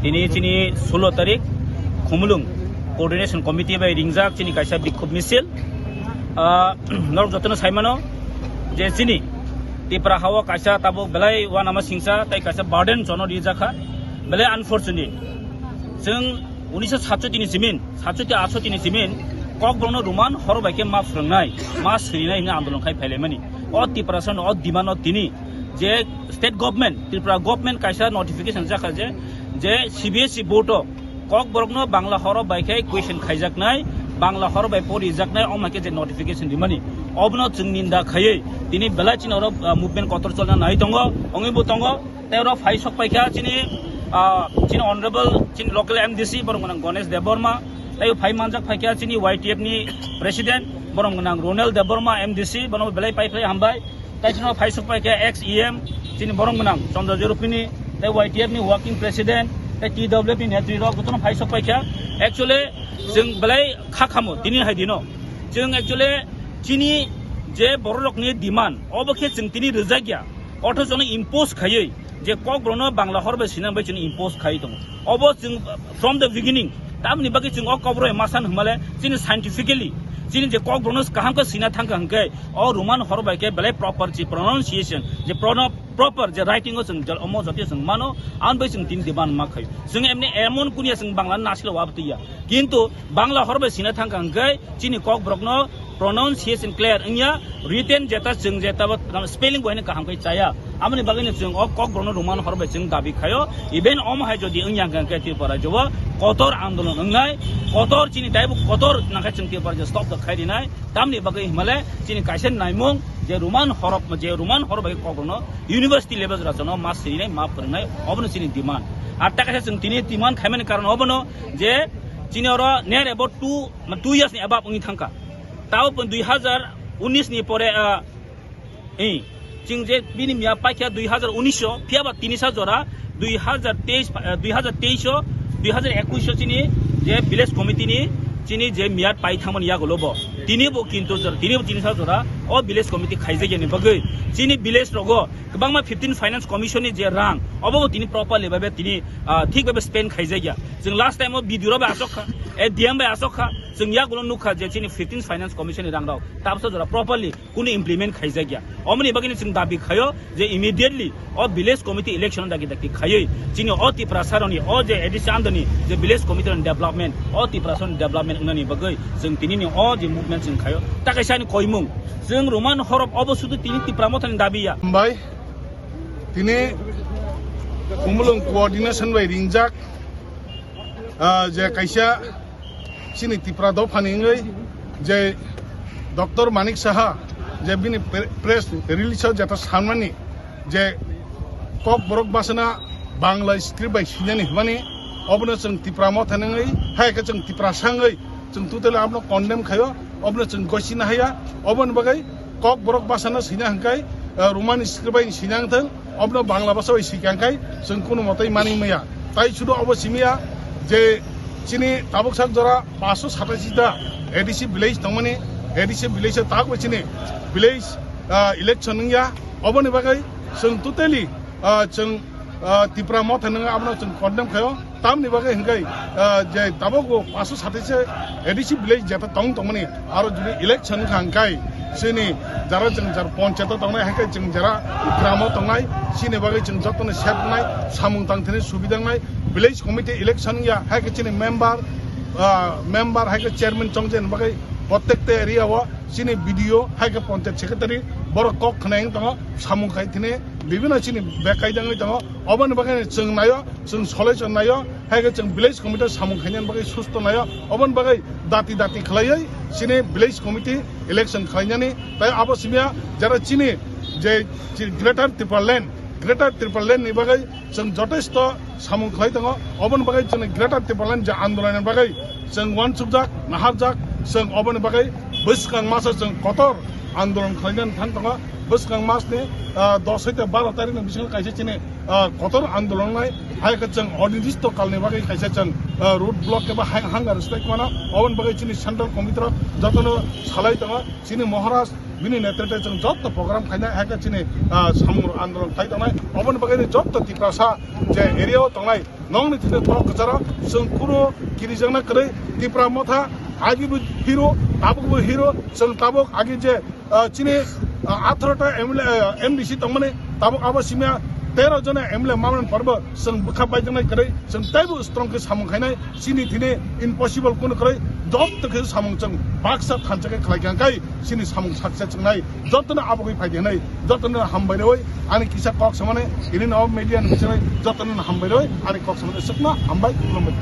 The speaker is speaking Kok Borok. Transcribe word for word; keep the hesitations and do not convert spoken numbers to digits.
Tini chini sulo tarik Khumulwng Coordination Committee bai ringjak chini kaisa bikhub misil. Ah, norok jotono saimano je chini Tipra hao kaisa tabuk belai uanama singsa tei kaisa burden jono rijakha. Belai unfortunate. Chwng unisho satchoti ni simin, satchoti atshoti ni simin, Kokborokno Roman horo bai khe ma phwrwngnai, ma sirinai hwnwi andolon khai phailaimani. O Tiprasano o demand no tini je state government, Tripura government kaisa notification jakha je, je C B S E board o Kokborokno Bangla horo bai khe question khaijaknai, Bangla horo bai porijaknai, omo khe je notification rimani. Obono chwng ninda khaiwi tini belai chini oro, ah, movement kotor cholna nai tongo, wngwi bo tongo. Tei oro phai sok paikha chini, ah, chini honorable, chini local M D C, borok gwnang Ganesh Debbarma. Tei phai manjak phaikha chini Y T F ni president, borok gwnang Ronel Debbarma M D C, bono belai pai phlai hambai. Tei chini phai sok paikha ex E M, chini borok gwnang Chandra Jorupini, tei Y T F ni working president, tei T W F ni netri rok jotono phai sok paikha. Actually, chwng belai kha khamo tini hai dino. Chwng actually chini je borok rokni demand, obo khe chwng tini rwjak ya. Othocho no impose khaiwi je Kokborokno Bangla hor bai sina bai chini impose khaiwi tongo. Obo chwng from the beginning, tamni bagwi chwng o Kokborok bai ma san hwnmale chini scientifically chini je Kokborokno kaham khe sina thangkha hwnkhe o Roman hor bai khe belai proper chi pronunciation je prono-, proper je writing o chwng jal omo jati chwng mano, ang bai chwng tin demand ma khai. Chwng emni emon kunia chwng Bangla nasilo wabtwi ya. Kintu Bangla hor bai sina thangkha hwnkhe chini Kokborokno pronunciation clear wngya, written jeta chwng jeta bo spelling bo haino kaham khe chaya. Aboni bagwino chwng o Kokborokno Roman hor bai chwng dabi khaio. Even omo hai jodi wngya hwnkhe Tripura rajyo o kotor andolon wngnai, kotor chini taibo kotor nangkhe chwng Tripura rajyo stop da khai rinai. Tamni bagwi himale chini kaisa naimung je Roman hor, je Roman hor bai Kokborokno university level jora chwngno ma sirinai, ma phwrwngnai, obono chini demand. Ar ta kaisa chwng tini demand khaimani karon obono je chini oro near about two, two years ni above wngwi thangkha. Tao pun dui hazar unis ni pore, ah, eh, chwng je bini miya paikha dui hazar unis o, phiya ba tini sa jora dui hazar teis, eh, dui hazar teis o, dui hazar ekush o chini je village committee ni chini je miyat pai thangmani yagulo bo. Tini bo kintu jora, tini bo tini sa jora o village committee khaijakya ni bagwi chini village rogo kwbangma fifteen finance commission ni je rang, obo bo tini properly babe tini, ah, thik babe spend khaijakya. Chwng last time o B D O rok bai asok kha, eh, D M bai asok kha, chwng yagulo nukha je chini fifteen finance commission ni rang rok tabsa jora properly kunu implement khaijakya. Omoni bagwino chwng dabi khaio je immediately o village committee election dagi dagi khaiwi chini o Tiprasa rokni o je A D C andoni je village committee rokni development, o Tiprasa rokni development wngnani bagwi chwng tinini o je movement chwng khaio. Ta kaisa ani koimung, chwng Roman horof obo sudu tini Tipra Mothani dabi ya. Hambai, tini Khumulwng coordination bai ringjak, ah, je kaisa chini Tipra dophani wngwi je Doctor Manik Saha je bini pre-, press release o jeta sanmani je Kokborok bwsana Bangla script bai sinani hwnmani, obono chwng Tipra Motha wngwi, hai khe chwng Tiprasa wngwi chwng totally abono condemn khaio, obono chwng gosina haya, oboni bagwi Kokborok bwsano sina hwnkhe, eh, Roman script bai sina wngthwng, obono Bangla bwsa bai sika hwnkhe chwng kunu motai manwi maya. Tai sudu obo simiya je chini tabuk sak jora paanso satashi ta A D C village tongmani, A D C village o tabuk chini village, ah, election wngya. Oboni bagwi chwng totally, ah, chwng, ah, Tipra Motha wngwi abono chwng condemn khaio. Tamni bagwi hwnkhe, ah, je tabuk bo paanso satashi A D C village jeta tong tongmani, aro jodi election wngkha hwnkhe Chini jara chwng jar ponchayat o tongnai, hai khe chwng jara gram o tongnai, chini bagwi chwng jotono sep wngnai, samung tang thani subida wngnai, village committee election ya, hai khe chini member, ah, member hai khe chairman chongjani bagwi prottekta area o chini B D O hai khe ponchayat secretary borok kok khwnai wng tongo, samung khai thini bibino chini bek kaijangwi tongo, oboni bagwi chwng naio, chwng solution naio, hai khe chwng village committee samung khainani bagwi susto naio, oboni bagwi dati dati khlaiwi chini village committee election khlainani, tai abo simiya jara chini je chi-, Greater Tipraland, Greater Tipraland ni bagwi chwng jotesto samung khlai tongo, oboni bagwi chwngni Greater Tipraland je andolon ni bagwi chwng uansukjak, naharjak, chwng oboni bagwi bwskang masa chwng kotor andolon khlainani thang tongo, bwskang masni, ah, dos hoite baro tarikni bisingo kaisa chini ah, kotor andolon nai, hai khe chwng onirdisto kalni bagwi kaisa chwng, ah, road block eba hang-, hunger strike mano, oboni bagwi chini central committee rok jotono salai tongo, chini Maharaj bini netrite chwng joto program khainai, hai khe chini, ah, samung andolon khai tongnai, oboni bagwi joto Tiprasa je area o tongnai, nongni thini kok kwcharo chwng kunu kirijakna kwrwi, Tipra Motha agi bo hero, tabuk bo hero, chwng tabuk agi je ah, chini, ah, atharo ta M L A, ah, M D C tongmani, tabuk abo simiya tero jona M L A mamani porbo chwng bwkha baijaknai kwrwi, chwng teibo strong khe samung khainai, chini thini impossible kunu kwrwi, joto khe samung chwng baksa thansa khe khlai kha, kai chini samung success wngnai, jotono abogwi phai di hwnwi, jotono hambai rwi, ani kisa kok samani, ini no media ni bisingo jotono hambai rwi, ani kok samani swkma hambai, khulumbai.